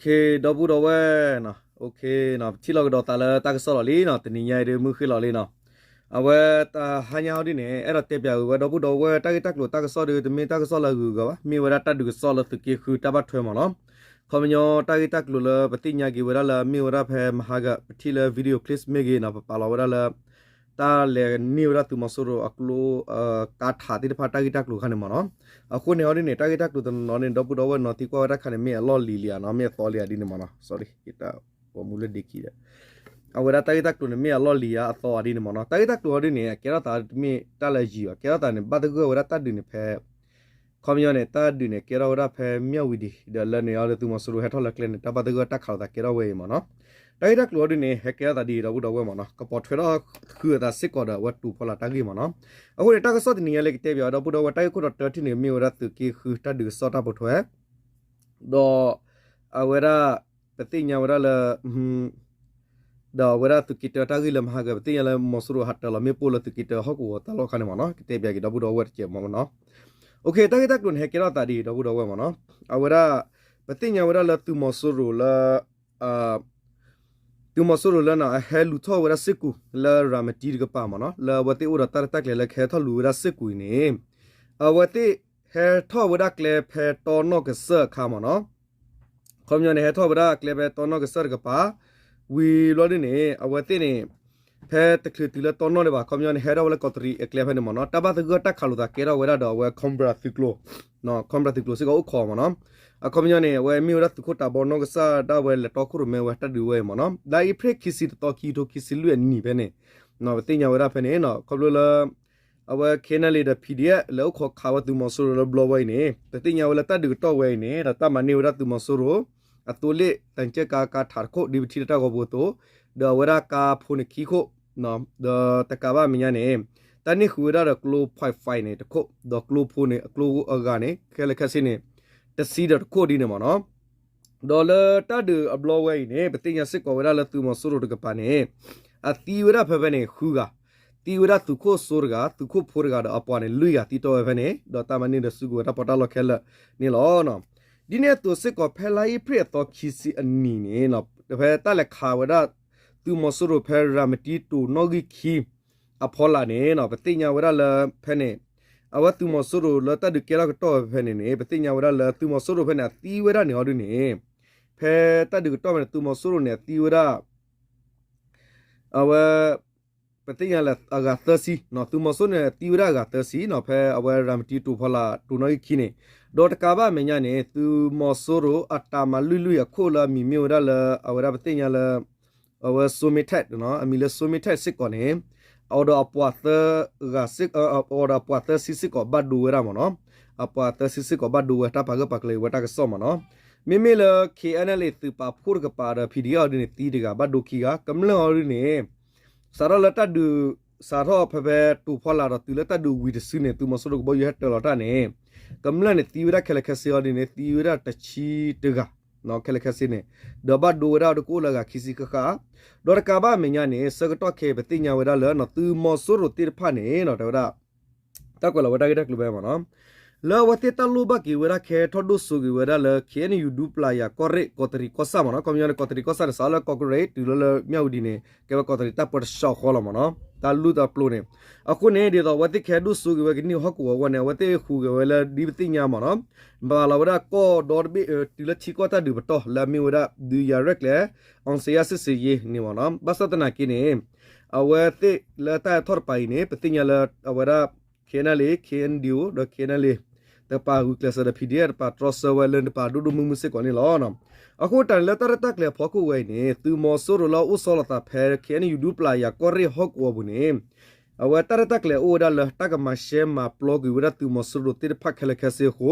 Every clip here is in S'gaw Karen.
ဒီပုၢ်ဒီဝဲၢ်, ပထံၣ်လိာ်ကဒီးသးလၢတၢ်ကစီၣ်လီၤလံနီၤ, တနံၤညါအံၤဒုးမုၢ်ဃ့ၢ်လီၤလံနီၤ. အဝဲတဟါညါဟီဒ်န့ၣ် အဲၣ်ဒိးတဲပၠးဝဲ ဒီပုၢ်ဒီဝဲၢ် တၢ်ဂ့ၢ်တၢ်ကျိၤတၢ်ကစီၣ်ဒီး တမ့ၢ်တၢ်ကစီၣ်လၢအဂုၤအဂၤဘၣ်, မ့ၢ်ဝဲဒၣ်တၢ်ဒုးကစီၣ်လၢသုးက့ဃုတၢ်ဘၣ်ထွဲမ့ၢ်နီၤ. ခီပညီတၢ်ဂ့ၢ်တၢ်ကျိၤလၢပသ့ၣ်ညါက့ၤဝဲဒၣ်လၢမ့ၢ်ဝဲဒၣ်ဖဲမဟါက ပထံၣ်လၢ video clips မ့ၢ်ဂ့ၤနီၤ, ပပာ်လီၤဝဲဒၣ်လၢ တၢ်လဲၤန့ၢ်ဝဲဒၣ်သုးမီၤစိရိၤအကျိ ကါထးသ့ၣ်တဖၣ်တၢ်ဂ့ၢ်တၢ်ကျိၤတခါန့ၣ်မ့ၢ်နီၤ. အဃိန့ၣ်ဟီဒ်န့ၣ် တၢ်ဂ့ၢ်တၢ်ကျိၤတနီၤနီၤန့ၣ် ဒီပုၢ်ဒီဝဲၢ်နီၤသံကွၢ်ဝဲဒၣ်တခါန့ၣ် မ့ၢ်အလီၢ်လံၤလံၤဧါနီၤ, မ့ၢ်အသီလံၤဧါဒ်န့ၣ်မ့ၢ်နီၤ, sorry, အဝဲဒၣ်တၢ်ဂ့ၢ်တၢ်ကျိၤန့ၣ် မ့ၢ်အလီၢ်လံၤဧါအသီဧါဒ်န့ၣ်မ့ၢ်နီၤ. တၢ်ဂ့ၢ်တၢ်ကျိၤဟီဒ်န့ၣ် အကဲထီၣ်သးတမ့ၢ်တၢ်လၢယံၤဘၣ်, ကဲထီၣ်သးန့ၣ် ဘၣ်သဂၢၢ်ဝဲဒၣ်တၢ်ဒုးန့ၣ်ဖဲ ခီပညီန့ၣ် တၢ်ဒုးန့ၣ် ကဲထီၣ်ဝဲဒၣ်ဖဲမၠၣ်ဝံၤဒံး ဒီးလၢန့ၣ်အီၤဒီးသုးမီၤစိရိၤဟဲထီၣ်လၢကျဲန့ၣ် တၢ်ဘၣ်သဂၢၢ်တၢ်ခးလိာ်သးကဲထီၣ်ဝဲအံၤမ့ၢ်နီၤ. တၢ်ဂ့ၢ်တၢ်ကျိၤဟီဒ်န့ၣ် ဟဲကဲထီၣ်သးဒ်အံၤ ဒီပုၢ်ဒီဝဲၢ်မ့ၢ်နီၤ, ကပိာ်ထွဲထီၣ်ဃုာ်အသးစ့ၢ်ကီးဒီးအဝဲတိာ်ဖီလာ်တၢ်ဂ့ၢ်မ့ၢ်နီၤ. အဃိန့ၣ် တၢ်ကစီၣ်တနံၤညါလၢကတဲပၠးဝဲ ဒီပုၢ်ဒီဝဲၢ် တၢ်ဂ့ၢ်ခိၣ်တီတၢတထံၣ်န့ၣ် မ့ၢ်ဝဲဒၣ်သုးက့ဃုတၢ်ဒုးကစီၣ်တၢ်ပိာ်ထွဲ ဒီး အဝဲဒၣ် ပသ့ၣ်ညါဝဲဒၣ်လၢ ဒီးအဝဲဒၣ်သုးက့တၢတၢ်ဂ့ၢ်လၢမဟါက ပသ့ၣ်ညါလၢမီၤစိရိၤဟးတၢၤလီၤမ့ၣ်ပိၢ်လၢသုးက့တၢဟီၣ်ကဝီၤတၢ်လီၢ်ခါန့ၣ်မ့ၢ်နီၤ, ကတဲပၠးက့ၤဒီပုၢ်ဒီဝဲၢ်တကဲးမ့ၢ်နီၤ. တၢ်ဂ့ၢ်တၢ်ကျိၤန့ၣ် ဟဲကဲထီၣ်သးဒ်အံၤ ဒီပုၢ်ဒီဝဲၢ်မ့ၢ်နီၤ, အဝဲဒၣ် ပသ့ၣ်ညါဝဲဒၣ်လၢသုးမီၤစိရိၤလၢ သုးမီၤစိရိၤလၢနီၤ အဟဲလူၤထီၣ်ဝဲဒၣ်စ့ၢ်ကီးလၢရၤမတံတကပၤမ့ၢ်နီၤ, လၢအဝဲသ့ၣ်အိၣ်ဒီးတၢ်ရဲၣ်တၢ်ကျဲၤလၢကဟဲထီၣ်လူၤဝဲဒၣ်စ့ၢ်ကီးအံၤန့ၣ် အဝဲသ့ၣ်ဟဲထီၣ်ဝဲဒၣ်ကျဲဖဲတီနီၢ်ကစၢၢ်အခါမ့ၢ်နီၤ. ခီပညီန့ၣ် ဟဲထီၣ်ဝဲဒၣ်ကျဲဖဲတီနီၢ်ကစၢၢ်တကပၤ ဝံၤဘျီဒ်န့ၣ် အဝဲသ့ၣ်န့ၣ် ဖဲတချုးတုၤလၢတီနီၢ်ဒံးဘၣ် ခီပညီန့ၣ် ဟဲထီၣ်ဝဲလၢကီးတရံးအကျဲဖဲန့ၣ်မ့ၢ်နီၤ, တၢ်ဘၣ်သဂၢၢ်တၢ်ခးလိာ်သးကဲထီၣ်ဝဲဒၣ်ဒီးအဝဲ Cobra သုးကျိၤ Cobra သုးကျိၤစ့ၢ်ကီးအိၣ်ခိးမ့ၢ်နီၤ. အခီပညီန့ၣ် အဝဲမ့ၢ်ဝဲဒၣ်သုးခိၣ်တးဘီနီၢ်ကစၢ်ဒၣ်ဝဲလဲၤတီခိၣ်ရိၣ်မဲဝဲတၢ်ဒုးဝဲအံၤမ့ၢ်နီၤ, လါအ့ဖြ့ၣ်ခံဆံတသီခံကထိခံဆံလွံၢ်အနံၣ်ဖဲန့ၣ် ပသ့ၣ်ညါဝဲဒၣ်ဖဲန့ၣ် ခီဖျိလၢ အဝဲ K N L A ဒီး P D F လဲၤအိၣ်ခိးခးဝဲသုးမီၤစိရိၤလၢဘျီဝဲအံၤန့ၣ် ပသ့ၣ်ညါဝဲလၢတၢ်ဒုးကတီၢ်ဝဲအံၤန့ၣ် ဒီးတၢ်မၤန့ၢ်ဝဲဒၣ်သုးမီၤစိရိၤ အသိလ့ၣ် သံချပ်ကား ကါထးတခိၣ် ဒ်ပထံၣ်လၢတၢ်ဂီၤပူၤအသိး, ဒီးအဝဲဒၣ်ကါဖိန့ၣ်ခံခိၣ်, ဒီးတကးဘၣ်အမဲာ်ညါန့ၣ် တၢ်န့ၢ်ဃုာ်ဝဲဒၣ်ဒီးကျိ point five န့ၣ်တခိၣ်, ဒီးကျိဖိန့ၣ် အကျိအဂၤန့ၣ် ခဲလၢာ်ခဲဆ့န့ၣ် တဆံဒီးတခိၣ်ဒ်န့ၣ်မ့ၢ်နီၤ. ဒီးလၢတၢ်ဒုးအဘျီဝဲအံၤန့ၣ် ပသ့ၣ်ညါစ့ၢ်ကီးဝဲဒၣ်လၢသုးမီၤစိရိၤတကပၤန့ၣ် အသံဝဲဒၣ်ဖဲဖဲန့ၣ် ဃုဂၤ, သံဝဲဒၣ်သုးခိၣ်စိတဂၤ, သုးခိၣ်ဖိတဂၤဒီးအပှၤန့ၣ် လွံၢ်ဂၤသံတီၢ်ဝဲဖဲန့ၣ်, ဒီးတၢ်မၤန့ၢ်ဒီးစုကဝဲၤတၢ်ပီးတၢ်လီခဲလၢာ်န့ၣ်လီၤ. ဒ်န့ၣ်အသိးစ့ၢ်ကီး ဖဲလါအ့ဖြ့ၣ်အသီခံဆံအနံၤန့ၣ် ဖဲတၢ်လဲၤခးဝဲဒၣ် သုးမီၤစိရိၤဖဲရၤမတံတိၤနီၣ်ဂံၢ်ခံ အဖီလာ်န့ၣ် ပသ့ၣ်ညါဝဲဒၣ်လၢဖဲန့ၣ် အဝဲသုးမီၤစိရိၤလၢတၢ်ဒုးကဲထီၣ်ကတီၢ်ဝဲဖဲန့ၣ်န့ၣ် ပသ့ၣ်ညါဝဲဒၣ်လၢသုးမီၤစိရိၤဖဲန့ၣ် အသံဝဲဒၣ်န့ၣ်အီၤဒ်န့ၣ် ဖဲတၢ်ဒုးကတီၢ်ဝဲန့ၣ် သုးမီၤစိရိၤန့ၣ် အသံဝဲဒၣ် အဝဲ ပသ့ၣ်ညါလၢအဂၤသၢဆံ, သုးမီၤစိရိၤန့ၣ် သံဝဲဒၣ်အဂၤသၢဆံနီၤ ဖဲအဝဲရၤမတံတိၤဖီလာ်တိၤနီၣ်ဂံၢ်ခံန့ၣ်, ဒီးတကးဘၣ်အမဲာ်ညါန့ၣ် သုးမီၤစိရိၤအတၢ်မၤလွံၢ်လွံၢ်အခိၣ်လၢအမံၤမ့ၢ်ဝဲဒၣ်လၢ အဝဲဒၣ်ပသ့ၣ်ညါလၢ အဝဲ Somi Tet အမံၤလၢ Somi Tet စ့ၢ်ကီးန့ၣ် အဝဲဒီးအပှၤသၢဂၤ အဝဲဒီးအပှၤသၢဆံစ့ၢ်ကီးဘၣ်ဒိဝဲဒၣ်မ့ၢ်နီၤ, အပှၤသၢဆံစ့ၢ်ကီးဘၣ်ဒိဝဲတၢ်ပာ်ဂၢၢ်ပာ်ကျၢၤဝဲတၢ်ကစီၣ်မ့ၢ်နီၤ. မ့မ့ၢ်လၢ K N L A သုးပာ်ဖှိၣ်တကပၤဒီး P D F အီၤဒ်န့ၣ် သံတဂၤဘၣ်ဒိခံဂၤ, ကမျၢၢ်အီၤဒ်န့ၣ် စးထီၣ်လၢတၢ်ဒုး စးထီၣ်ဖဲဖဲတိၤဖီလာ်ဒီးတုၤလၢတၢ်ဒုးဝံၤတစုန့ၣ် သုးမီၤစိရိၤကဘီယူၤဟဲတၢၤလီၤတၢ်န့ၣ် ကမျၢၢ်န့ၣ်သံဝဲဒၣ်ခဲလၢာ်ခဲဆ့အီၤဒ်န့ၣ် သံဝဲဒၣ်တဆံတဂၤ ခဲလၢာ်ခဲဆ့န့ၣ်, ဒီးဘၣ်ဒိဝဲဒၣ်ဒီးကအိၣ်လၢအဂၤခံဆံဃၣ်ဃၣ်, ဒီးတကးဘၣ်အမဲာ်ညါန့ၣ် ဆၢကတီၢ်ခဲအံၤပသ့ၣ်ညါဝဲဒၣ်လၢ သုးမီၤစိရိၤသ့ၣ်တဖၣ်န့ၣ် တဲဝဲဒၣ် တၢ်ကွဲးလီၤဝဲတၢ်ဂ့ၢ်တၢ်ကျိၤဖဲမ့ၢ်နီၤ, လၢအဝဲသ့ၣ်တၢ်လိၣ်ဘၣ်က့ၤဝဲဒၣ်ကဟဲထီၣ်ဒိၣ်စိက့ၤဝဲဒၣ်လၢ K N U ဒူပျၤယၤကီၢ်ရ့ၣ် ကီးတရံးကီၢ်ဆၣ်မ့ၢ်နီၤ, ခီပညီန့ၣ် ကီးတရံးကီၢ်ဆၣ်န့ၣ် စးလၢကီးကရ့ၣ်တုၤလၢလၢမၠၣ်ဝံၤဒ်န့ၣ် ကဲဝဲကီးတရံးတၢ်ပၢတဆှီဃီလီၤမ့ၢ်နီၤ, တၢ်လူၢ်တၢ်ပျိန့ၣ်, အဃိန့ၣ် ဒ်သိးအဝဲသ့ၣ်ကဟဲဒိၣ်စိက့ၤဝဲကန့ၢ်ဟီၣ်ကဝီၤအဂီၢ်န့ၣ် အဝဲသ့ၣ်ဃုာ်က့ၤဝဲလၢဒ်ပသ့ၣ်ညါမ့ၢ်နီၤ, ဘၣ်လီၤဝဲဒၣ်ကီၢ်ဒီတဘ့ၣ် တုၤလၢထံကီၢ်တၢ်ဒုးပတီၢ်လၢအမ့ၢ်ဝဲဒၣ် ဒုးယၤရဲၣ်ကျဲၤ အောင်ဇေယျစစ်ဆင်ရေး န့ၣ်မ့ၢ်နီၤ, ဘၣ်ဆၣ်သနာ်က့န့ၣ် အဝဲသ့ၣ်လၢတၢ်ဟဲထီၣ်တပၤအံၤန့ၣ် ပသ့ၣ်ညါလၢအဝဲဒၣ် K N L A K N D O ဒီး K N L A တပာ်ဂုာ်ကျဲးစၢးဒီး P D F တပာ်တြီဆၢဝဲလၢတပာ်ဒိၣ်ဒိၣ်မုၢ်မုၢ်စ့ၢ်ကီးန့ၣ်လီၤ. အဃိတၢ်န့ၣ်လၢတၢ်ရဲၣ်တၢ်ကျဲၤအဖီခိၣ်ဝဲအံၤန့ၣ် သုးမီၤစိရိၤလၢအအိၣ်ဆီလီၤသးဖဲ K N U ဒူပျၤယၤကီၢ်ရ့ၣ်ဟီၣ်ကဝီၤပူၤန့ၣ် အဝဲတၢ်ရဲၣ်တၢ်ကျဲၤအိၣ်ဝဲဒၣ်လၢတၢ်ကမၤရှဲမၤပျီကွံာ်ဝဲဒၣ်သုးမီၤစိရိၤသ့ၣ်တဖၣ်ခဲလၢာ်ခဲဆ့အဃိ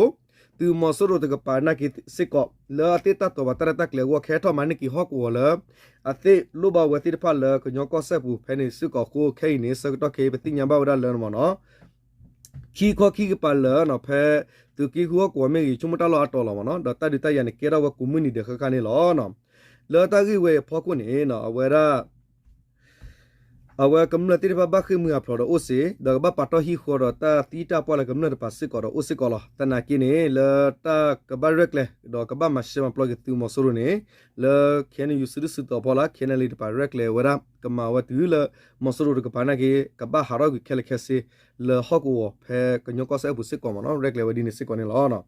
သုးမီၤစိရိၤတကပၤနာ်က့စ့ၢ်ကီး လၢအသ့ၣ်တၢ်တိာ်ပာ်တၢ်ရဲၣ်တၢ်ကျဲၤအဂီၢ် ကဟဲထီၣ်မၤန့ၢ်က့ၤဟီၣ်ကဝီၤလၢ အသ့ၣ်လိၣ်ဘၣ်ဝဲသ့ၣ်တဖၣ်လၢကညီကီၢ်စဲၣ်ပူၤဖဲန့ၣ်စ့ၢ်ကီးအဃိ ခဲအံၤန့ၣ် ဆၢကတီၢ်ခဲအံၤ ပသ့ၣ်ညါဘၣ်ဝဲဒၣ်လၢမ့ၢ်နီၤ ခံခီခံကပၤလၢာ် ဖဲသုးက့ဃုဟီၣ်ကဝီၤမ့ၢ်ဂ့ၤ ဆိကမိၣ်တၢ်လီၢ်အါတီၤလီၤမ့ၢ်နီၤ ဒီးတၢ်ဒုးတၢ်ယၤန့ၣ် ကဲထီၣ်ဝဲကိးမုၢ်နံၤဒဲးဃၣ်ဃၣ်န့ၣ်လီၤ. လၢတၢ်ဂ့ၢ်ဝဲအံၤအဖီခိၣ်န့ၣ် အဝဲဒၣ် အဝဲကမျၢၢ်သ့ၣ်တဖၣ်ဘၣ်ဃ့ၢ်မှံဟးဖျိးဒီးအိၣ်စ့ၢ်, ဒီးကဘၣ်ပာ်တီၢ်ဟံၣ်ဃီဒီးတၢ်သံတၢ်ပှၢ်လၢကမျၢၢ်တပၤစ့ၢ်ကီးဒီးအိၣ်စ့ၢ်ကီးလီၤ. သနာ်က့န့ၣ် လၢတၢ်ကဘၣ်ရဲၣ်ကျဲၤ ဒီးကဘၣ်မၤရှဲမၤပျီက့ၤသုးမီၤစိရိၤန့ၣ် လၢ KNU စုဒုၣ်စုတီၤဖီလာ် KNLA တပၤရဲၣ်ကျဲၤဝဲဒၣ် ကမၤဝဲတုၤလၢ မီၤစိရိၤတကပၤနာ်က့ ကဘၣ်ဟးထီၣ်ကွံာ်ခဲလၢာ်ခဲဆ့ လၢဟီၣ်ကဝီၤဖဲကညီကီၢ်စဲၣ်အပူၤစ့ၢ်ကီးမ့ၢ်နီၤ, ရဲၣ်ကျဲၤဝဲဒ်န့ၣ်စ့ၢ်ကီးန့ၣ်လီၤ.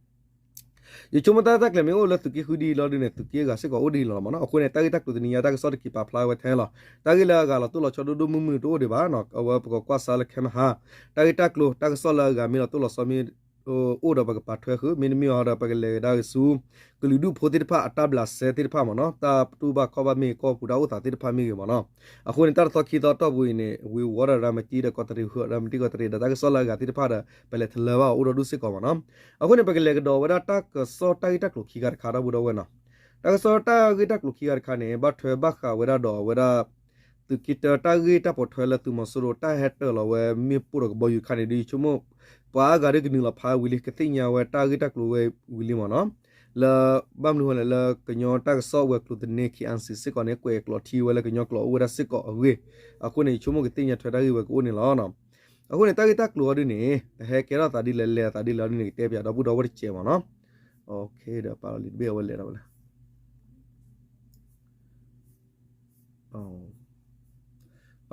ယဆိကမိၣ်တၢ်တၢ်ကျဲၤမ့ၢ်အိၣ်လၢသုးက့ဃုဒ်အံၤလီၤဒ်န့ၣ် သုးက့အဂၤစ့ၢ်ကီးအိၣ်ဒ်အံၤလီၤမ့ၢ်နီၤ. အဃိန့ၣ် တၢ်ဂ့ၢ်တၢ်ကျိၤတနံၤညါတၢ်ကစီၣ်တက့ၤပာ်ဖျါဝဲထဲလီၤ. တၢ်ဂ့ၢ်လၢအဂၤလီၤတိၢ်လီၤဆီဒိၣ်ဒိၣ်မုၢ်မုၢ်တအိၣ်ဒံးဘၣ်, အဝဲပကကွၢ်စါလၢခဲမဟါ တၢ်ဂ့ၢ်တၢ်ကျိၤတၢ်ကစီၣ်လၢအဂၤမ့ၢ်လီၤတိၢ်လီၤဆီမ့ၢ် အိၣ်ဒီးပကပာ်ထွဲဃုာ်, မ့တမ့ၢ်အီၤဒီး ပကလဲၤကဒါက့ၤဆူ ကလုာ်ဒူၣ်ဖိသ့ၣ်တဖၣ်အတၢ်ဘျးစဲသ့ၣ်တဖၣ်မ့ၢ်နီၤ, တၢ်တူၢ်ဘၣ်ခီၣ်ဘၣ်မ့ၢ်ဂ့ၤ ကီၢ်ပူၤတၢ်အိၣ်သးသ့ၣ်တဖၣ်မ့ၢ်ဂ့ၤမ့ၢ်နီၤ. အဃိန့ၣ် တၢ်တသီခံသီတီၢ်ပူၤအံၤန့ၣ် ဝ့ၤဝီၤဒီးရၤမတံဒီးကီးတရံး ရၤမတံကီးတရံးဒီးတၢ်ကစီၣ်လၢအဂၤသ့ၣ်တဖၣ်ဒီး ပလဲၤတလၢဘၣ်အီၤအိၣ်ဒီးဒူၣ်စ့ၢ်ကီးမ့ၢ်နီၤ. အဃိန့ၣ် ပကလဲၤကဒီးဝဲဒၣ်တၢ်ကစီၣ်တၢ်ဂ့ၢ်တၢ်ကျိၤခံခါတခါ ဒီပုၢ်ဒီဝဲၢ်နီၤ. တၢ်ကစီၣ်တၢ်ဂ့ၢ်တၢ်ကျိၤခံခါတခါန့ၣ် ဘၣ်ထွဲဘၣ်ဃးဝဲဒၣ်ဒီးအဝဲဒၣ် သုးက့တၢတၢ်ဂ့ၢ်တၢ်ပိာ်ထွဲလၢသုးမီၤစိရိၤတၢ်ဟဲတၢၤလီၤဝဲမ့ၣ်ပိၢ်ဒီးကဘီယူၤတခါန့ၣ် ဒုးယဆိကမိၣ် ပှၤအါဂၤဒ်ကနုာ်လီၤဖးဝံၤလံ ကသ့ၣ်ညါဝဲတၢ်ဂ့ၢ်တၢ်ကျိၤဝဲဝံၤလံမ့ၢ်နီၤ. လၢ ဘၣ်မနုၤဃိလဲၣ်လၢကညီတၢ်ကစီၣ်ဝဲၤကျိၤသန့ KNC စ့ၢ်ကီးန့ၣ် ကွဲးကျိးထံဝဲလၢကညီကျိာ်အိၣ်ဝဲဒၣ်စ့ၢ်ကီးအဂ့ၢ်, အဃိန့ၣ် ယဆိကမိၣ်ကသ့ၣ်ညါထွဲတၢ်ဂ့ၢ်ဝဲကအိၣ်န့ၣ်လီၤ. အဃိန့ၣ် တၢ်ဂ့ၢ်တၢ်ကျိၤအီၤဒ်န့ၣ် တဟဲကဲထီၣ်သးဒ်လဲၣ် လဲၤသးဒ်လဲၣ်အီၤဒ်န့ၣ် ကတဲပၠးဒီပုၢ်ဒီဝဲၢ်တစဲးမ့ၢ်နီၤ. ဒီးပာ်လီၤလံာ်တဘ့ၣ်အဝဲလဲၤဒီးဝဲလဲၣ်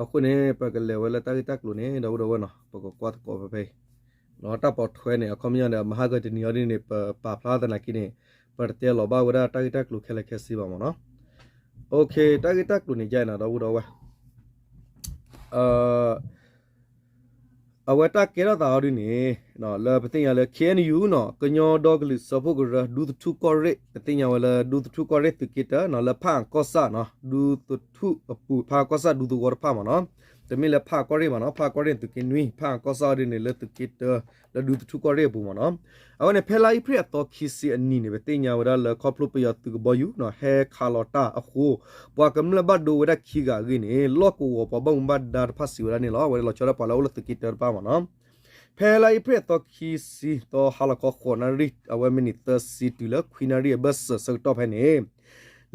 အဃိန့ၣ် ပကလဲၤဝဲလၢတၢ်ဂ့ၢ်တၢ်ကျိၤန့ၣ် ဒီပုၢ်ဒီဝဲၢ်နီၤ ပကကွၢ်သကိးဖဲဖဲအံၤ တၢ်ပိာ်ထွဲန့ၣ် အခီပညီဒီး မဟါကတနံၤအီၤဒ်န့ၣ် ပပာ်ဖျါသနာ်က့န့ၣ် ပတတဲလီၤဘၣ်ဝဲဒၣ်တၢ်ဂ့ၢ်တၢ်ကျိၤခဲလၢာ်ခဲဆ့ဘၣ်မ့ၢ်နီၤ. တၢ်ဂ့ၢ်တၢ်ကျိၤန့ၣ်ယါအံၤနီၤ ဒီပုၢ်ဒီဝဲၢ် အဝဲတၢ်ကဲထီၣ်သးအီၤဒ်န့ၣ် လၢပသ့ၣ်ညါလၢ KNU နီၤ ကညီဒီကလုာ်စၢဖှိၣ်ကရၢ ဒူသထူၣ်ကီၢ်ရ့ၣ် ပသ့ၣ်ညါဝဲလၢဒူသထူၣ်ကီၢ်ရ့ၣ်သုးက့တၢနီၤ လၢဖၣ်အၣ်ကီၢ်ဆၣ်နီၤ ဒူသထူၣ်အပူၤ ဖၣ်အၣ်ကီၢ်ဆၣ်ဒူသဝီတဖၣ်မ့ၢ်နီၤ. တမ့ၢ်လၢဖၣ်အၣ်ကီၢ်ရ့ၣ်မ့ၢ်နီၤ ဖၣ်အၣ်ကီၢ်ရ့ၣ်သုးက့နွံ ဖၣ်အၣ်ကီၢ်ဆၣ်အီၤဒ်န့ၣ် လၢသုးက့တၢ လၢဒူသထူၣ်ကီၢ်ရ့ၣ်အပူၤမ့ၢ်နီၤ. အဝဲန့ၣ် ဖဲလါအ့ဖြ့ၣ်အသီခံဆံအနံၤန့ၣ် ပသ့ၣ်ညါဝဲဒၣ်လၢခီဖျိပယီၤသုးကဘီယူၤနီၤ ဟဲခးလီၤတၢ်အဃိ ပှၤကမျၢၢ်ဘၣ်ဒိဝဲဒၣ်ခံဂၤအဂ့ၢ်န့ၣ် လီၢ်ကဝီၤပှၤဘၣ်မူဘၣ်ဒါတဖၣ်စံးဝဲဒၣ်န့ၣ်လီၤ. အဝဲန့ၣ်လီၤဆီဒၣ်ပှၤလၢအအိၣ်လၢသုးက့တၢတဖၣ်မ့ၢ်နီၤ. ဖဲလါအ့ဖြ့ၣ်အသီခံဆံသီ ဟါလီၤခီဃိးနၣ်ရံၣ် အဝဲမံးနံးသၢဆံတုၤလၢခွံနၣ်ရံၣ်အဘၢၣ်စၢၤဆၢကတီၢ်ဖဲန့ၣ်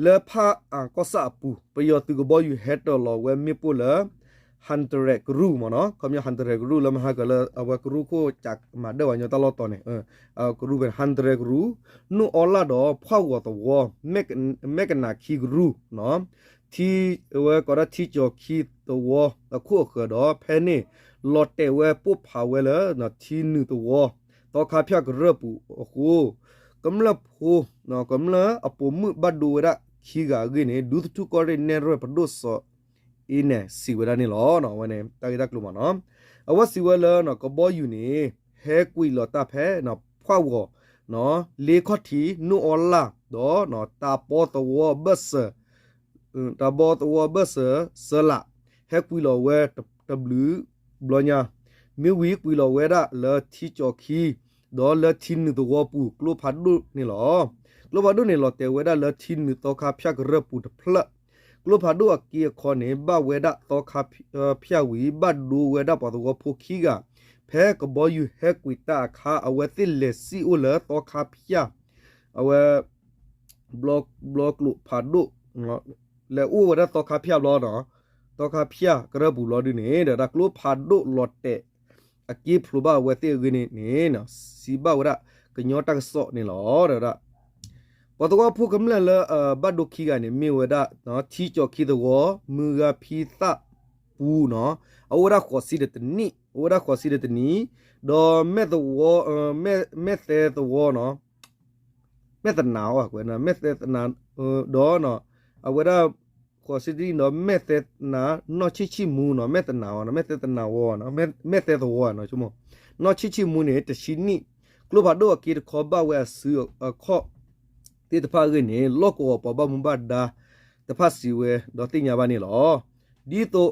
လၢဖၣ်အၣ်ကီၢ်ဆၣ်အပူၤ ပယီၤသုးကဘီယူၤဟဲတၢၤလီၤဝဲမ့ၣ်ပိၢ်လၢ ဟၣ်တရဲးကရူၢ်မ့ၢ်နီၤ ခီပညီ ဟၣ်တရဲးကရူၢ်လၢမဟါကလၢ အဝဲကရူၢ်ခိၣ်ကးမၤဒၢၣ်ဝဲညီတၢ်လီၢ်တီၤန့ၣ် ကရူၢ်ဖဲန့ၣ် ဟၣ်တရဲးကရူၢ် နူၢ်အီလၣ်ဒီးဖှၣ်ဂီၤသဝီ မဲၣ်ကနၣ်ခံကရူၢ် ထံ အဝဲကိးဒၣ်ထံကၠီၤခံသဝီအခိၣ်အဃၢၤဒီး ဖဲန့ၣ် လီၤတဲာ်ဝဲပိၢ်ဖးဝဲလၢ ထံနုာ်သဝီ သီခါဖၠၣ်ကရၢၢ်ပူၤအဃိ ကမျၢၢ်ဖိ ကမျၢၢ်အပိာ်မုၣ်ဘၣ်ဒိဝဲဒၣ်ခံဂၤအဂ့ၢ်န့ၣ် ဒူသထူၣ်ကီၢ်ရ့ၣ်နဲၣ်ရွဲၣ်ပဒိၣ်စီၤ အ့နဲၣ်စံးဝဲဒၣ်န့ၣ်လီၤ. အဝဲန့ၣ် တၢ်ဂ့ၢ်တၢ်ကျိၤမ့ၢ်နီၤ အဝဲစံးဝဲလၢ ကဘီယူၤန့ၣ် ဟဲကွံာ်လီၤတၢ်ဖဲ ဖှၣ်ဂီၤ လ့ခီၣ်ထံး နူၢ်အီလၣ် ဒီး တၢ်ပီသဝီဘၢၣ်စၢၤ တၢ်ပီသဝီဘၢၣ်စၢၤ စၢလး ဟဲကွံာ်လီၤဝဲတဘျုးဘျီညါ မ့ၢ်ဝံၤကွံာ်လီၤဝဲဒၣ်လၢထံကၠီၤခံ ဒီးလၢထံနုာ်သဝီပူၤ ကျိဖးဒိၣ်န့ၣ်လီၤ. ကျိဖးဒိၣ်န့ၣ် လီၤတဲာ်ဝဲဒၣ်လၢထံနုာ်သီခါဖၠၣ်ကရၢၢ်ပူၤတဖျၢၣ် ကျိဖးဒိၣ်အက့အခီန့ၣ် ဘၣ်ဝဲဒၣ်သီခါဖၠၣ်ဝံၤ ဘၣ်ဒိဝဲဒၣ်ပှၤသဝီဖိခံဂၤ ဖဲကဘီယူၤဟဲကွံာ်တၢ်အခါ အဝဲသ့ၣ်လဲၤစံၣ်အိၣ်လၢသီခါဖၠၣ် အဝဲ ဘျီကျိဖးဒိၣ် လဲၤအိၣ်ဝဲဒၣ်သီခါဖၠၣ်ဘျီဒီး သီခါဖၠၣ်ကရၢၢ်ပူၤဘျီဒုန့ၣ် ဒီးတၢ်ကျိဖးဒိၣ်လီၤတဲာ် အက့ဖျိးဘၣ်အဝဲသ့ၣ်အဂ့ၢ်န့ၣ်န့ၣ် စံးဘၣ်ဝဲဒၣ် ကညီတၢ်ကစီၣ်န့ၣ်လီၤ. ဒီး ပှၤသဝီဖိကမျၢၢ်လၢအဘၣ်ဒိခံဂၤန့ၣ် မ့ၢ်ဝဲဒၣ် ထံကၠီၤခံသဝီ မုၢ်ဂၤဖံသၣ်ပူၤနီၤ အအိၣ်ဝဲဒၣ်ဃိးဆံဒီးတနံၣ် အအိၣ်ဝဲဒၣ်ဃိးဆံဒီးတနံၣ် ဒီးမဲၣ်သဝီ မဲၣ်သဲသဝီနီၤ မဲၣ်သနၤအီၤ မဲၣ်သနၤ ဒီး အဝဲဒၣ် ဃိးဆံတနံၣ်ဒီး မဲၣ်သဲသနၤ နီၢ်ဆံၣ်ဆံၣ်မူနီၤ မဲၣ်သနၤအီၤ မဲၣ်သဲသနၤဝီ မဲၣ်သဲသဝီနီၤ နီၢ်ဆံၣ်ဆံၣ်မူန့ၣ် တဆံနံၣ် ကျိဖးဒိၣ်အက့တခီဘၣ်ဝဲအစုအခီၣ်သ့ၣ်တဖၣ်အဂ့ၢ်န့ၣ် လီၢ်ကဝီၤပှၤဘၣ်မူဘၣ်ဒါတဖၣ်စံးဝဲ ဒီးသ့ၣ်ညါဘၣ်န့ၣ်လီၤ. ဒ်သိး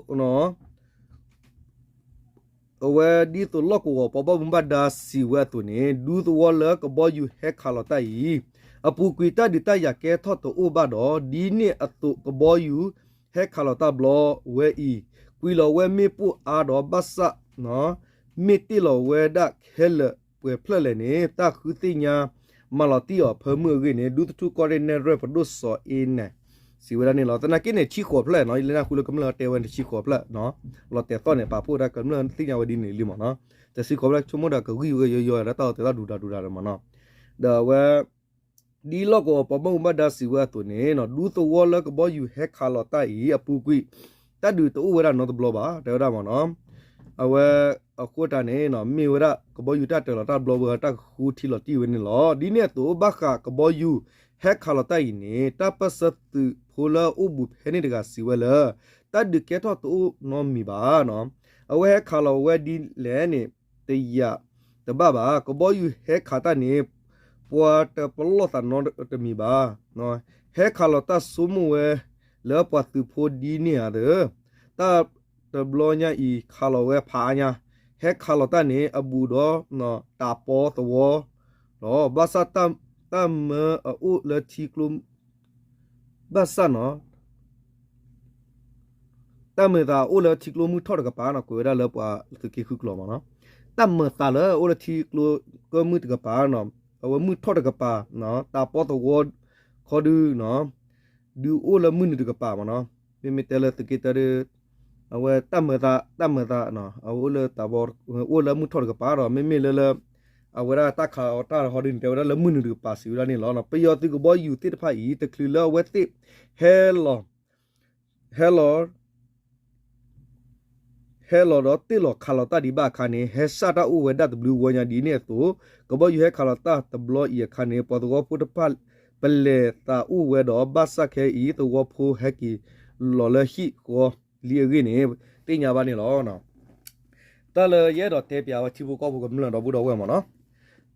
အဝဲဒ်သိးလီၢ်ကဝီၤပှၤဘၣ်မူဘၣ်ဒါစံးဝဲအသိးန့ၣ် ဒူသဝီလၢကဘီယူၤဟဲခးလီၤတၢ်အံၤ အပူၤကွံာ်တၢ်ဒုးတၢ်ယၤကဲထီၣ်တအိၣ်ဘၣ်ဒီး ဒ်န့ၣ်အသိးကဘီယူၤဟဲခးလီၤတၢ်ဘျီဝဲအံၤ ကွံာ်လီၤဝဲမ့ၣ်ပိၢ်အါဒီးဘၣ်ဆၣ် မ့ၢ်တ့ၢ်လီၤဝဲဒၣ်ခဲလၢာ်ပှဲၤဖျၢၣ်လဲၣ်န့ၣ် တၢ်ဃုသ့ၣ်ညါမၤလီၤတံၢ်အီၤဖၢမုၢ်အဂ့ၢ်န့ၣ် ဒူသထူၣ်ကီၢ်ရ့ၣ်နဲၣ်ရွဲၣ်ပဒိၣ်စီၤအ့နဲၣ် စံးဝဲဒၣ်န့ၣ်လီၤ. သနာ်က့န့ၣ် ဆံဃိးဖျၢၣ်နီၤ, ယလဲၤနၢ်ဟူလၢကမျၢၢ်တဲဝဲန့ၣ် ဆံဃိးဖျၢၣ်နီၤ, လီၤတဲာ်သီၣ်န့ၣ် ပာ်ဖှိၣ်ဝဲဒၣ်ကမျၢၢ်သ့ၣ်ညါဝဲဒ်န့ၣ်လံမ့ၢ်နီၤ, တဆံဃိးဖျၢၣ်ဆိကမိၣ်ဒီးကဂံၢ်ဝဲယိယိ တၢ်လီၤတဲာ်သီၣ်ဒုးတၢ်ဒုးတၢ်မ့ၢ်နီၤ, ဒီးအဝဲ ဒ်လီၢ်ကဝီၤပှၤဘၣ်မူဘၣ်ဒါစံးဝဲအသိးန့ၣ်နီၤ, ဒူသဝီလၢကဘီယူၤဟဲခးလီၤတၢ်အံၤအပူၤကွံာ် တၢ်ဒုးတအိၣ်ဝဲဒၣ်နီတဘျီဘၣ် တဲဝဲဒၣ်မ့ၢ်နီၤ. အဝဲအဃိတၢ်န့ၣ်နီၤ မ့ၢ်ဝဲဒၣ်ကဘီယူၤတၢ်တၢၤလီၤတၢ်တဘျီဝဲ တၢ်ကဃုထံလီၤတံၢ်ဝဲန့ၣ်လီၤ. ဒ်န့ၣ်အသိး ဘၣ်ဃးကဘီယူၤဟဲခးလီၤတၢ်အံၤန့ၣ် တၢ်ပၢၢ်ဆၢသုးဖိလၢအအိၣ်ဘူးဖဲန့ၣ်တဂၤစံးဝဲလၢ တၢ်ဒုးကဲထီၣ်တအိၣ်နီတမံၤဘၣ်နီၤ. အဝဲဟဲခးလီၤဝဲဒ်လဲၣ်န့ၣ် တယာ်တဘၣ်ဘၣ်. ကဘီယူၤဟဲခးတၢ်န့ၣ် ပှၤတပလီၢ်သးနီတမံၤဘၣ်. ဟဲခးလီၤတၢ်ဆိကမိၣ်ဝဲလၢပှၤသုးဖိဒ်န့ၣ်ဧါသၢ, တၢ်တဘျီညါအံၤခးလီၤဝဲဖးအါညါ, ဟဲခးလီၤတၢ်န့ၣ် အဘူးဒီးတၢ်ပီသဝီလီၤ. ဘၣ်ဆၣ်တၢ်မၢအအိၣ်လၢထံကျိ ဘၣ်ဆၣ်နီၤ တၢ်မၢသးအိၣ်လၢထံကျိမုၢ်ထီၣ်တကပၤနီၤ, ကွဲးဝဲဒၣ်လၢပှၤသုးက့ဃုကျိာ်မ့ၢ်နီၤ, တၢ်မၢသးလၢအိၣ်လၢထံကျိကၢမုၢ်တကပၤနီၤ, အဝဲမုၢ်ထီၣ်တကပၤ, တၢ်ပီသဝီခီဒုနီၤ, ဒုးအိၣ်လၢမုၢ်နုာ်တကပၤမ့ၢ်နီၤ, မ့မ့ၢ်တဲလၢသုးက့တၢ်ဒီး အဝဲတၢ်မၢသး တၢ်မၢသး အဝဲအိၣ်လၢတၢ်ပီ အိၣ်လၢမုၢ်ထီၣ်တကပၤဒီး မ့မ့ၢ်လၢလၢ အဝဲဒၣ်တၢ်ခးအီၤတၢ်ဟီဒုန့ၣ် တဲဝဲဒၣ်လၢမုၢ်နုာ်တကပၤစံးဝဲဒၣ်န့ၣ်လီၤ. ပယီၤသုးကဘီယူၤသ့ၣ်တဖၣ်အံၤ တချုးလၢအဝဲသ့ၣ်ဟဲလီၤ ဟဲလီၤ ဟဲလီၤဒီးတ့ၢ်လီၤခးလီၤတၢ်ဒံးဘၣ်အခါန့ၣ် ဟဲစၢ်တၢ်အိၣ်ဝဲဒၣ်တဘျုးဝီညါဒ်န့ၣ်အသိး, ကဘီယူၤဟဲခးလီၤတၢ်တဘျီအံၤအခါန့ၣ် ပှၤသဝီဖိတဖၣ် ပလဲၤသးအိၣ်ဝဲဒီး ဘၣ်ဆၣ်ခဲအံၤ သဝီဖိဟဲက့ၤလီၤလၢဟံၣ်ဃီလံအဂ့ၢ်န့ၣ် သ့ၣ်ညါဘၣ်န့ၣ်လီၤ. တၢ်လၢယအဲၣ်ဒိးတဲပၠးဝဲထံဖိကီၢ်ဖိကမျၢၢ်ဒီပုၢ်ဒီဝဲၢ်မ့ၢ်နီၤ,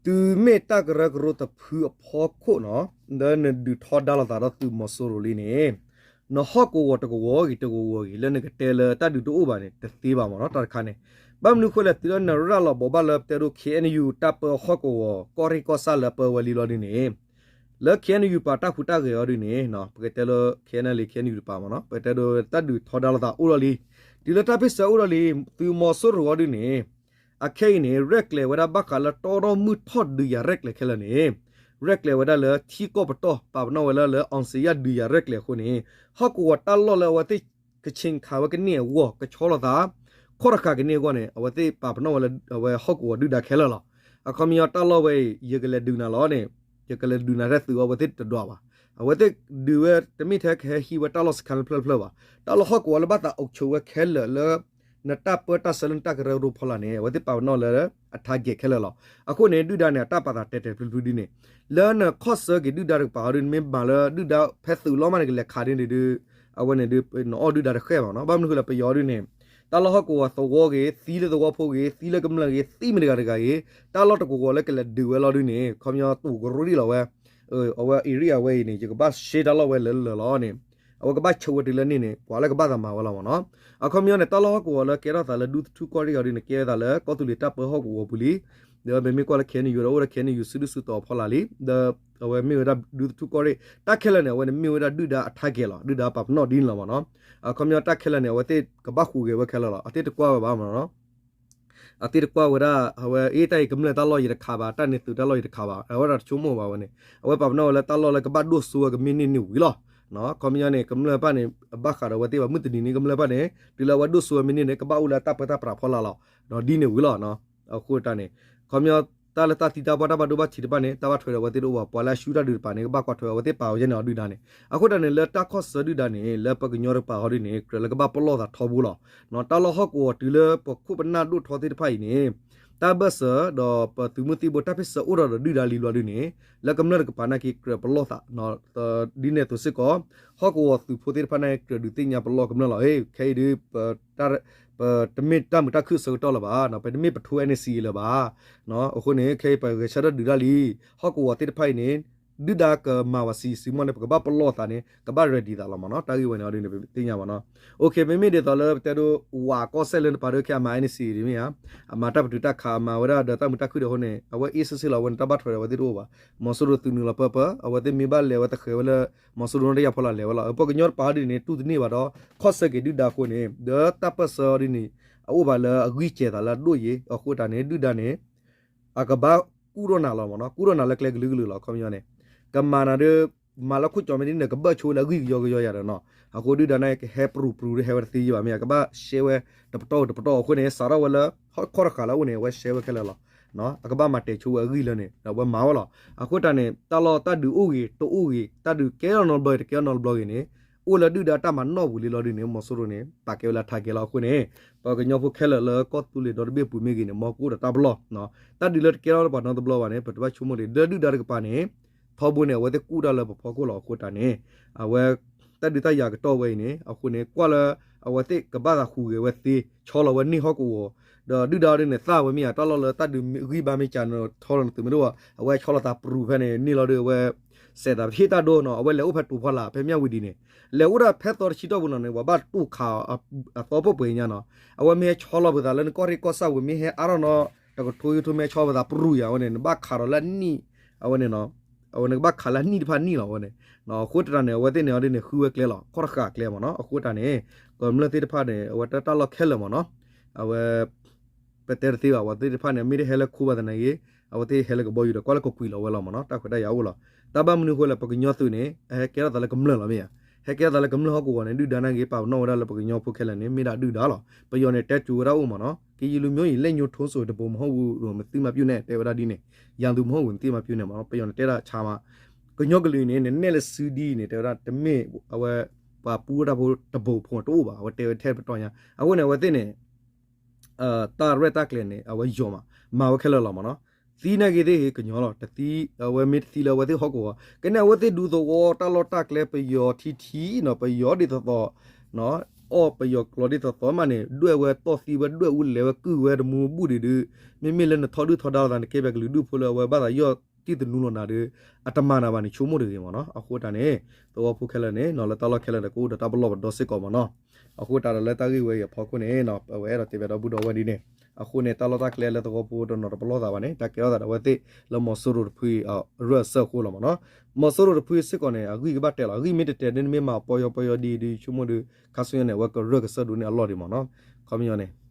တုၤမ့ၢ်တၢ်ကရၢကရိတဖုအဖီခိၣ်နီၤ, ဒီးနဒုးထီဒါလိာ်သးဒီးသုးမီၤစိရိၤလံန့ၣ်, နဟီၣ်ကဝီၤတကဝီၤဂ့ၤတကဝီၤဂ့ၤ လၢနကတဲလၢတၢ်ဒုးတအိၣ်ဘၣ်န့ၣ် တသ့ဘၣ်မ့ၢ်နီၤ တၢ်တခါန့ၣ်. ဘၣ်မနုၤဃိလဲၣ် တုၤလၢနရၤလီၤဘိးဘၣ်လၢပတဲဒိ ခ့ၣ်အဲၣ်ယူၣ် တၢ်ပၢဟီၣ်ကဝီၤ ကီၢ်ရ့ၣ်ကီၢ်ဆၣ်လၢပၢဝဲလံလီၤဒုန့ၣ် လၢ ခ့ၣ်အဲၣ်ယူၣ် ပာ်တၢ်ဟူးတၢ်ဂဲၤအီၤဒုန့ၣ် ပကတဲလၢ ခ့ၣ်အဲၣ်ယူၣ် တပာ်မ့ၢ်နီၤ, ပကတဲဒိ တၢ်ဒုးထီဒါလိာ်သးအိၣ်လီၤလံ. တုၤလၢတၢ်ပၢၢ်ဆၢအိၣ်လီၤလံ သုးမီၤစိရိၤအီၤဒုန့ၣ် အခဲအံၤန့ၣ် ရဲၣ်ကျဲၤဝဲဒၣ်ဘၣ်ဃးလၢတီဒီမုၢ်ထီၣ်ဒုးယၤရဲၣ်ကျဲၤခဲလၢာ်န့ၣ် ရဲၣ်ကျဲၤဝဲဒၣ်လၢထံကီၢ်ပတီၢ် ပာ်ပနီၣ်ဝဲလၢ လၢ အောင်ဇေယျ ဒုးယၤရဲၣ်ကျဲၤအဃိန့ၣ် ဟီၣ်ကဝီၤတၢ်လီၢ်လၢအဝဲသ့ၣ် ကဆ့ၣ်ခးဝဲကန့ၢ်အဂီၢ် ကဆီလိာ်သး ခီၣ်တဃာ်ကန့ၢ်အဂီၢ်န့ၣ် အဝဲသ့ၣ်ပာ်ပနီၣ်ဝဲလၢ အဝဲဟီၣ်ကဝီၤဒုၣ်ဒါခဲလၢာ်လီၤ. အခီပညီတၢ်လီၢ်ဝဲအံၤ ယကလဲၤဒုးနၤလီၤန့ၣ် ယကလဲၤဒုးနၤထဲသုးအီၤ အဝဲသ့ၣ်တဒွးဘၣ်. အဝဲသ့ၣ်ဒုးဝဲတမ့ၢ်ထဲကဟဲဟံးဝဲတၢ်လီၢ်စခါဖျၢၣ်ဖျၢၣ်ဘၣ်. တၢ်လီၢ်ဟီၣ်ကဝီၤလၢဘၣ်သးအိၣ်ဆိးဝဲခဲလၢာ်လၢ နတၢ်ပၢတၢ်ဆှၢလၢနတၢ်ကရၢကရိဖီလာ်န့ၣ် အဝဲသ့ၣ်ပာ်ပနီၣ်လၢ အ target ခဲလၢာ်လီၤ. အဃိန့ၣ် ဒုၣ်ဒါန့ၣ် အတၢ်ပာ်သးတဲာ်တဲာ်ဖျုးဖျုးဒ်န့ၣ် လၢနခီၣ်ဆၢက့ၤဒုၣ်ဒါတကပၤအီၤဒု နမ့ၢ်မၤလၢဒုၣ်ဒါဖဲသုးလီၤမးန့ၣ် ကလဲၤခးဒ်န့ၣ်ဒု အဝဲန့ၣ်ဒု နအီၣ်ဒုၣ်ဒါတဃဲၣ်ဘၣ်နီၤ. ဘၣ်မနုၤဃိလၢပယီၤဒုန့ၣ် တၢ်လီၢ်ဟီၣ်ကဝီၤသဝီဂ့ၤ သံလၢသဝီဖိဂ့ၤ သံလၢကမျၢၢ်ဂ့ၤ သံမ့ၢ်တဂၤတဂၤဂ့ၤ တၢ်လီၢ်တကဝီၤလၢကလဲၤဒုးဝဲလီၤဒုန့ၣ် ခီပညီတူၢ်ကရူၢ်ဒံးလီၤဝဲ အဝဲ area ဝဲအံၤန့ၣ် ယကဘၣ်ရှဲတၢ်လီၢ်ဝဲလၢလၢာ်လီၤန့ၣ် အဝဲကဘၣ်ဆိးဝဲတုၤလၢန့ၣ်န့ၣ် ပှၤလၢကဘၣ်သးမၤဝဲလီၤမ့ၢ်နီၤ. အခီပညီန့ၣ် တၢ်လီၢ်ဟီၣ်ကဝီၤလၢကဲထီၣ်သးလၢဒူသထူၣ်ကီၢ်ရ့ၣ်အီၤဒုန့ၣ် ကဲထီၣ်သးလၢကီၢ်သူလ့ၤတၢ်ပၢဟီၣ်ကဝီၤပူၤလံ. ဒီးပမ့ၢ်ကွၢ်လၢ ခ့ၣ်အဲၣ်ယူၣ် ဒီးအိၣ်ဒီး ခ့ၣ်အဲၣ်ယူၣ် စုဒုၣ်စုတီၤအဖီလာ်လံ. ဒီးအဝဲမ့ၢ်ဝဲဒၣ်ဒူသထူၣ်ကီၢ်ရ့ၣ် တၢ်ခဲလၢာ်န့ၣ် အဝဲန့ၣ်မ့ၢ်ဝဲဒၣ်ဒုၣ်ဒါအ target လီၤ. ဒုၣ်ဒါပာ်ပနီၣ်ဒ်န့ၣ်လီၤမ့ၢ်နီၤ. အခီပညီတၢ်ခဲလၢာ်န့ၣ် အဝဲသ့ၣ်ကဘၣ်ဟူးဂဲၤဝဲခဲလၢာ်လီၤ. အသ့ၣ်တကွၢ်ဝဲဘၣ်မ့ၢ်နီၤ အသ့ၣ်တကွၢ်ဝဲဒၣ် အဝဲ အ့ တၢ်အံၤကမျၢၢ်တၢ်လီၢ်ယတခးဘၣ် တၢ်န့ၣ်သုးတၢ်လီၢ်ယတခးဘၣ် အဝဲဒၣ်တဆိကမိၣ်ဘၣ်ဝဲန့ၣ် အဝဲပာ်ပနီၣ်ဝဲလၢတၢ်လီၢ်လၢကဘၣ်ဒိၣ်စိဝဲကမ့ၢ်န့ၢ်န့ၢ်ဝံၤလီၤ. ခီပညီန့ၣ် ကမျၢၢ်တဖၣ်န့ၣ် အဘၣ်ဃးဒီးအဝဲသ့ၣ်ဘၣ် မုၢ်တနံၤန့ၣ် ကမျၢၢ်တဖၣ်န့ၣ် တုၤလၢအဝဲဒိၣ်စိဝဲမ့ၢ်န့ၢ်န့ၣ် ကဘၣ်အိၣ်လၢတၢ်ပၢတၢ်ပြးဖီလာ်လီၤ. ဒီးဒ်န့ၣ်ဝံၤလီၤ. အဃိတၢ်န့ၣ် ခီပညီ တၢ်လၢတၢ်သံတၢ်ပှၢ်တၢ်ဘၣ်ဒိဘၣ်ထံးတဖၣ်န့ၣ် တၢ်ဘၣ်ထွဲဒီးအဝဲသ့ၣ်တအိၣ်ဘၣ် ပှၤလၢအဆူၣ်တၢ်ဒုးတပၤန့ၣ် ကဘၣ်ကွၢ်ထွဲအဝဲသ့ၣ်ပာ်ဝဲယဲန့ၣ်အီၤဒုၣ်ဒါန့ၣ် အဃိတၢ်န့ၣ် လၢတၢ်ခီၣ်ဆၢဒုၣ်ဒါန့ၣ် လၢပကညီတကပၤအီၤဒုန့ၣ် ကြၢးလၢကဘၣ်ပလီၢ်သးထီဘိလီၤ. တၢ်လီၢ်ဟီၣ်ကဝီၤတုၤလၢပခိၣ်ပနၢ်ဒိၣ်ထီသ့ၣ်တဖၣ်အံၤန့ၣ် တၢ်ဘၢၣ်စၢၤဒီးပသုးမုၢ်သံၣ်ဘိတၢ်ဖ့ၣ်ဆၢအိၣ်ထီၣ်ဒီးဒုၣ်ဒါလံလီၤဒုန့ၣ် လၢကမျၢၢ်တကပၤနာ်က့ကြၢးပလီၢ်သး ဒ်န့ၣ်အသိးစ့ၢ်ကီး ဟီၣ်ကဝီၤသုးဖိသ့ၣ်တဖၣ်နာ်က့ကြၢးဒုးသ့ၣ်ညါပလီၢ်ကမျၢၢ်လီၤ. ခဲအံၤဒု ပတမ့ၢ်တၢ်မုာ်တၢ်ခုၣ်ဆၢကတီၢ်လၢၤဘၣ်, ပတမ့ၢ်ပထိ NCA လၢၤဘၣ်. အဃိန့ၣ် ခဲအံၤပဂဲၤဆၢထၢၣ်ဒုးတၢ်လံ. ဟီၣ်ကဝီၤသ့ၣ်တဖၣ်အံၤန့ၣ် ဒုၣ်ဒါကမၤဝဲဆံးဆံးမီၢ်န့ၣ် ပကဘၣ်ပလီၢ်သးန့ၣ် ကဘၣ် ready သးလီၤမ့ၢ်နီၤ. တၢ်ဂ့ၢ်ဝဲန့ၣ်အီၤဒ်န့ၣ် ပသ့ၣ်ညါမ့ၢ်နီၤ. မ့မ့ၢ်ဒ်သိးလၢပတဲဒိ ဝးကီၢ်စဲၣ်လၢနပာ်ဒိခဲအမၤ NCA ဒ်မ့ၢ်ဧါ, အမၤတၢ်ပတုာ်တၢ်ခး အမၤဝဲဒၣ်ဒီးတၢ်မုာ်တၢ်ခုၣ်ဒီးအဃိန့ၣ် အဝဲအ့ၣ်စ့ၢ်စ့ၢ်လီၤ. အဝဲန့ၣ်တၢ်ဘၣ်ထွဲဒီးအဝဲသ့ၣ်တအိၣ်ဘၣ်. မီၤစိရိၤသုးနုာ်လီၤပၢပၢ အဝဲသ့ၣ်မ့ၢ်ဘၣ်လဲၤဝဲသဃဲးဝဲလၢ မီၤစိရိၤနီတယၢ်ဖီလာ်လဲၤဝဲလီၤ. ပှၤကညီတပၤဒ်န့ၣ် တူၢ်တန့ၢ်ဘၣ်ဒီး ခီၣ်ဆၢက့ၤဒုၣ်ဒါအဃိန့ၣ် ဒီးတၢ်ပၢၢ်ဆၢအီၤဒ်န့ၣ် အအိၣ်ဘၣ်လၢအဂံၢ်စဲၤသးလၢအဒိၣ်ယံၤအဃိတၢ်န့ၣ် ဒုၣ်ဒါန့ၣ် အကဘၣ်ကူၣ်ထီၣ်နၤလီၤမ့ၢ်နီၤ. ကူၣ်ထီၣ်နၤလၢကျဲကလုာ်ကလုာ်လီၤ. ခီပညီန့ၣ် ကမၤနၤဒီး မၤလၢခိၣ်ကၠီမ့ၢ်ဒ်န့ၣ် ကဘၢၣ်ဆိဝဲလၢအဂံၢ်ကယီကယီယၤဒီးနီၤ, အဃိဒုၣ်ဒါန့ၣ် ကဟဲပရူၤပရူၤဒီးဟဲဝဲတသ့ယဘၣ် မ့ၢ်အကဘၣ်ရှဲဝဲတပတီၢ်တပတီၢ်အဃိန့ၣ် စးထီၣ်ဝဲလၢ ဟီၣ်ခိၣ်တဃာ်လၢအအိၣ်န့ၣ် အဝဲရှဲဝဲခဲလၢာ်လီၤ. အကဘၣ်မၤတဲာ်ဆိဝဲအဂံၢ်လၢန့ၣ် ဒီးအဝဲမၤဝဲလီၤ. အဃိတၢ်န့ၣ် တၢ်လီၢ်တၢ်ဒုးအိၣ်ဂ့ၤ တအိၣ်ဂ့ၤ တၢ်ဒုးကဲထီၣ်နီတဘျီဂ့ၤ တကဲထီၣ်နီတဘျီဂ့ၤန့ၣ် အိၣ်လၢဒုၣ်ဒါတၢ်မၤနီၣ်ပူၤလံလီၤဒ်န့ၣ် မီၤစိရိၤန့ၣ် ပာ်ကဲဝဲလၢထးကဲလီၤအဃိန့ၣ် ပကညီဖိခဲလၢာ်လၢကီၢ်သူလ့ၤဒီတဘ့ၣ်ပူၤမ့ၢ်ဂ့ၤန့ၣ် မ်ကအိၣ်ဒီးတၢ်ပလီၢ် တၢ်ဒုးလၢတကဲထီၣ်ပှၤနီတဘျီဘၣ်န့ၣ် ပတဘၣ်ဆိကမိၣ်ဒံး လၢဒုၣ်ဒါတကပၤန့ၣ် ထီဘိန့ၣ် အဝဲသ့ၣ်ကူၣ်တၢ်လၢပဖီခိၣ်လီၤ. အဃိတၢ်န့ၣ် အဝဲ တၢ်ဒုးတၢ်ယၤကတီၢ်ဝဲအံၤန့ၣ် အဃိန့ၣ် ကွၢ်လၢ အဝဲသ့ၣ်ကဘၣ်သးဟူးဂဲၤဝဲသ့ ဆီလီၤဝဲန့ၢ်ဟီၣ်ကဝီၤ ဒီးဒုၣ်ဒါဒ်န့ၣ် သၣ်ဝဲမ့ၢ်ဧါ တၢ်လီၢ်လၢတၢ်ဒုးဂံၢ်ဘါမ့ၢ်ကၢ်န့ၣ် ထီလီၤနသုးမ့ၢ်တအိၣ် အဝဲဆီလီၤသးပရူၤဖဲန့ၣ် န့ၢ်လီၤဒီးအဝဲ စဲးသးဟ့ၣ်တၢ်ဒိၣ်နီၤ အဝဲလဲၤအိၣ်ဖဲတိၤဖီလာ် ဖဲမၠၣ်ဝံၤဒ်န့ၣ် လဲၤအိၣ်ဒၣ်ဖဲသီတဆံတီၢ်ပူၤနီၤန့ၣ် ပှၤဘၣ်တိၢ်ခးအသီပိၢ်ပှဲၤညါနီၤ အဝဲမ့ၢ်ဟဲဆီလီၤပသးလၢနကီၢ်ရ့ၣ်ကီၢ်ဆၣ်ဝံၤ မ့ၢ်ဟဲအါထီၣ်နီၤ တကထိယိထိမ့ၢ်ဟဲဆီပသးပရူၤယၤဝဲန့ၣ် နဘၣ်ခးဒီးလၢအနံၣ် အဝဲန့ၣ် အဝဲန့ၣ်ကဘၣ်ခးလၢအနံၣ်တဖၣ်နံၣ်လီၤဝဲန့ၣ် အဃိတၢ်န့ၣ် အဝဲသ့ၣ်န့ၣ်အီၤဒ်န့ၣ် ဃုဝဲကျဲလီၤ ခီၣ်တဃာ်ကျဲမ့ၢ်နီၤ အဃိတၢ်န့ၣ် ကမျၢၢ်သ့ၣ်တဖၣ်န့ၣ် အဝဲတၢ်လီၢ်ခဲလၢာ်မ့ၢ်နီၤ အဝဲ ပတဲတသ့ဘၣ် ပှၤသ့ၣ်တဖၣ်န့ၣ် မ့ၢ်တဟဲလၢခိဘၣ်သနာ်က့ အဝဲသ့ၣ်ဟဲလၢကဘီယူၤဒီး ကွၢ်လၢကကွံာ်လီၤဝဲလီၤမ့ၢ်နီၤ တၢ်ခွဲးတၢ်ယာ်အိၣ်လီၤ တၢ်ဘၣ်မနုၤအဃိလဲၣ် ပကညီသုးန့ၣ် ဟဲကဲထီၣ်သးလၢကမျၢၢ်လီၤမ့ၢ်ဧါ ဟဲကဲထီၣ်သးလၢကမျၢၢ်ဟီၣ်ကဝီၤန့ၣ် ဒုၣ်ဒါနာ်က့ ပာ်ပနီၣ်ဝဲဒၣ်လၢပကညီဖိခဲလၢာ်န့ၣ် မ့ၢ်ဒၣ်ဒုၣ်ဒါလီၤ ပယီၤန့ၣ် တဲစိၤဝဲဒၣ်အိၣ်မ့ၢ်နီၤ ကရင်လူမျိုး လက်ညှိုးထိုးဆို တပုံမဟုတ်ဘူး မသံမပြုတ်နဲ့ တဲဝဲဒၣ်ဒ်န့ၣ် ရန်သူမဟုတ်ဘူး မသံမပြုတ်နဲ့မ့ၢ်နီၤ ပယီၤန့ၣ်တဲဒၣ်ဆါမး ကညီကလုာ်န့ၣ် နနဲၣ်လၢစုဒ်န့ၣ် တဲဝဲဒၣ်တမ့ၢ် အဝဲ ပှၤပူထီၣ်တၢ်ဖိတဘိဖိတအိၣ်ဘၣ် အဝဲတဲဝဲထဲပတီၢ်ညါ အဃိန့ၣ် အဝဲသ့ၣ်န့ၣ် တၢ်ရဲၣ်တၢ်ကျဲၤန့ၣ် အဝဲယီၤမး မၤဝဲခဲလၢာ်လီၤမ့ၢ်နီၤ သံနာ်က့သ့ၣ်ကညီလီၤ တသံ အဝဲမ့ၢ်တသံလၢအဝဲသ့ၣ်ဟီၣ်ကဝီၤ ကဲန့ၣ် အဝဲသ့ၣ်ဒူသဝီတၢ်လီၢ်တၢ်ကျဲ ပယီၤထံထံနီၤ ပယီၤဒ်သိးသိး အီၣ်ပယီၤကျိာ်ဒ်သိးသိးမးန့ၣ် ဒွဲၣ်ဝဲတီၢ်သံဝဲ ဒွဲၣ်အူလဲၤဝဲကုၢ်ဝဲတမူဘူၣ်ဒံးဒုး မ့မ့ၢ်လၢနထီဒုၣ်ထီဒါလိာ်သး နကဲပှၤကလုာ်ဒူၣ်ဖိလၢအဝဲဘၣ်သးယီၢ်တံၢ်သနူလိာ်နၤဒီး အတမၤနၤဘၣ်န့ၣ် ဆိကမိၣ်တဂ့ၤမ့ၢ်နီၤ အဃိတၢ်န့ၣ် သဝီဖိခဲလၢာ်န့ၣ် လၢတၢ်လီၢ်ခဲလၢာ်န့ၣ် ကအိၣ်ဒီးတၢ်ပလီၢ်ပဒီစ့ၢ်ကီးမ့ၢ်နီၤ အဃိတၢ်ဒီးလၢတၢ်ဂ့ၢ်ဝဲအံၤအဖီခိၣ်န့ၣ် ပဝဲအဲၣ်ဒိးတဲဘၣ်ဒီပုၢ်ဒီဝဲၢ်ဒ်န့ၣ် အဃိန့ၣ် တၢ်လီၢ်တၢ်ကျဲလၢသဝီဖိတနီၤတပလီၢ်သးဘၣ်န့ၣ် တၢ်ကဲထီၣ်သးဒီးအဝဲသ့ၣ်လၢမီၤစိရိၤတဖုအရၢၢ်အစၢၢ်အဃိလီၤမ့ၢ်နီၤ မီၤစိရိၤတဖုစ့ၢ်ကီးန့ၣ် အဂံၢ်ကဘၣ်တဲာ်လီၤ အဂံၢ်မ့ၢ်တတဲာ်ဒ်န့ၣ်မ့ၢ်မၤပီယီပီယီဒ်ဒ်ဆိကမိၣ်ဒီး ခါဆူညါန့ၣ် အဝဲကရၢၢ်ကစၢၢ်ဒိၣ်န့ၢ်အလီၢ်ဒံးမ့ၢ်နီၤ ခီပညီန့ၣ် ဒ်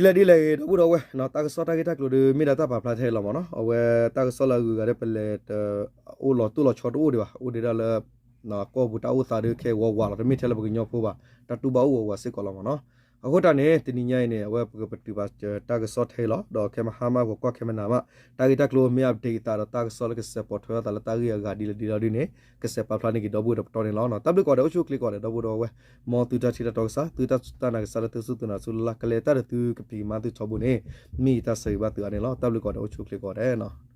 လဲၣ်ဒ်လဲၣ်ဂ့ၤ ဒီပုၢ်ဒီဝဲၢ် တၢ်ကစီၣ်တၢ်ဂ့ၢ်တၢ်ကျိၤဒီး မ့ၢ်ဒၣ်တၢ်ပာ်ဖျါထဲလီၤမ့ၢ်နီၤ အဝဲတၢ်ကစီၣ်လၢအဂုၤအဂၤဒီး ပလဲၤတအိၣ်လီၤတိၢ်လီၤဆီတအိၣ်ဒံးဘၣ် အိၣ်ဒံးဒၣ်လၢ ကီၢ်ပူၤတၢ်အိၣ်သးဒီးခဲဝီဝးလီၤ တမ့ၢ်ထဲလၢပကညီဖိဘၣ် တၢ်တူၢ်ဘၣ်အိၣ်ဝးဝးစ့ၢ်ကီးလီၤမ့ၢ်နီၤ အဃိတၢ်န့ၣ် တနံၤညါအံၤန့ၣ် အဝဲပကပတုာ်ပာ်စၢၤတၢ်ကစီၣ်ထဲလီၤ ဒီးခဲမဟါမးပကွၢ်ခဲမနၤမး တၢ်ဂ့ၢ်တၢ်ကျိၤမ့ၢ် update အသးဒီးတၢ်ကစီၣ်လၢကစဲးပိာ်ထွဲအသးလၢတၢ်ဂ့ၢ်အဂၤဒ်လဲၣ်ဒ်လဲၣ်ဒ်န့ၣ် ကစဲးပာ်ဖျါန့ၢ်က့ၤဒီပုၢ်ဝဲၢ်ဒီးပတီၢ်န့ၣ်လီၤ တၢ်ဘျုးကိးဂၤဒဲး အိၣ်ဆူၣ်အိၣ်ချ့ကိးဂၤဒဲး ဒီပုၢ်ဒီဝဲၢ် မ်သုတၢ်ထံၣ်တၢ်တီကစၢ် သုတၢ်စူၢ်တၢ်နာ်ကစၢ်လၢသုစူၢ်သုနာ်ဆူလၢ်လၢ် ကလဲၤတၢ်ဒီးသုကပျံၤမၤသုထီဘိန့ၣ် မ့ၢ်ယတၢ်ဆၢဂ့ၤဘၣ်သုဂၤန့ၣ်လီၤ တၢ်ဘျုးကိးဂၤဒဲး အိၣ်ဆူၣ်အိၣ်ချ့ကိးဂၤဒဲး